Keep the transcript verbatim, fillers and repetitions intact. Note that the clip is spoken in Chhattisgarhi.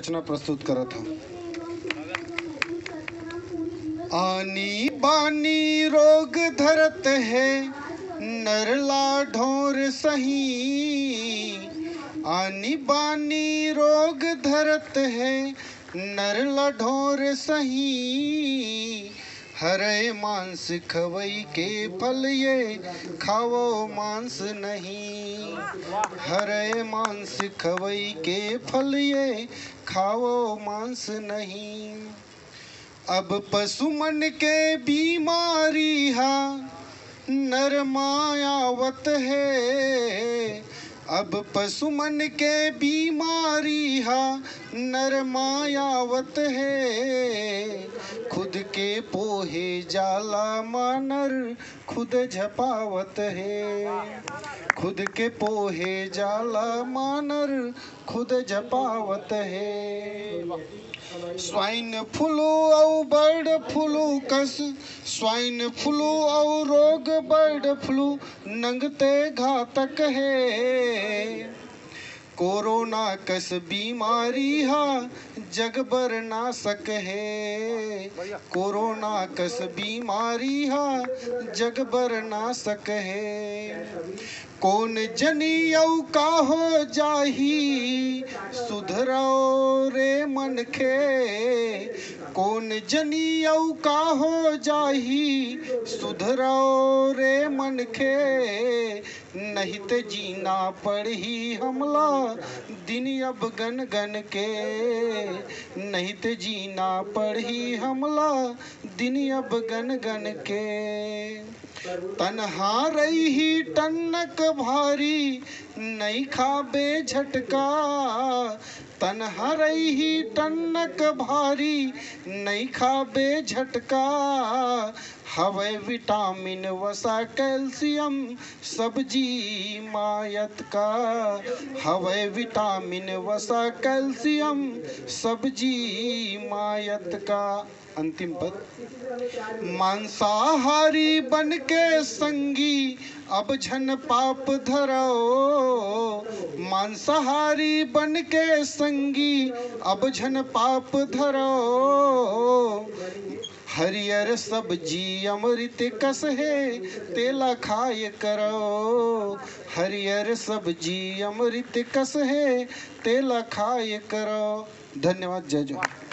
रचना प्रस्तुत करत हूँ। आनी बानी रोग धरत हे, नर ला ढोर सही। आनी बानी रोग धरत हे, नर ला ढोर सही। हरय मांस खवई के फल ये, खावो मांस नहीं। हरय मांस खवई के फल ये, खावो मांस नहीं। अब पशु मन के बीमारी हा नर मा आवत हे। अब पशु मन के बीमारी हा नर मा आवत हे। खुद के पोहे जाला मा नर खुद झपावत हे। खुद के पोहे जाला मा नर खुद झपावत हे। स्वाइन फ्लू अउ बर्ड फ्लू कस, स्वाइन फ्लू अउ रोग बर्ड फ्लू नंगते घातक हे। कोरोना कस बीमारी हा जग बर नासक हे। कोरोना कस बीमारी हा जग बर नासक हे। कोन जनी अउ का हो जाही, सुधरव रे मनखे। कोन जनी अउ का हो जाही, सुधरव रे मनखे। नहीं ते जीना पड़ही हमला दिन अब गन गन के। नहीं ते जीना पड़ही हमला दिन अब गन गन के। तनहा रही टन्नक भारी, नई खाबे झटका। तनहा रही टन्नक भारी, नई खाबे झटका। हवय विटामिन, वसा, कैल्शियम सब्जी मायत का। हवय विटामिन, वसा, कैल्शियम सब्जी मायत का। अंतिम पद। मांसाहारी बन के संगी अब झन पाप धरो। मांसाहारी बन के संगी अब झन पाप धरो। हरियर सब्जी अमृत कस हे, तेला खाय करो। हरियर सब्जी अमृत कस हे, तेला खाय करो। धन्यवाद। जय जोहार।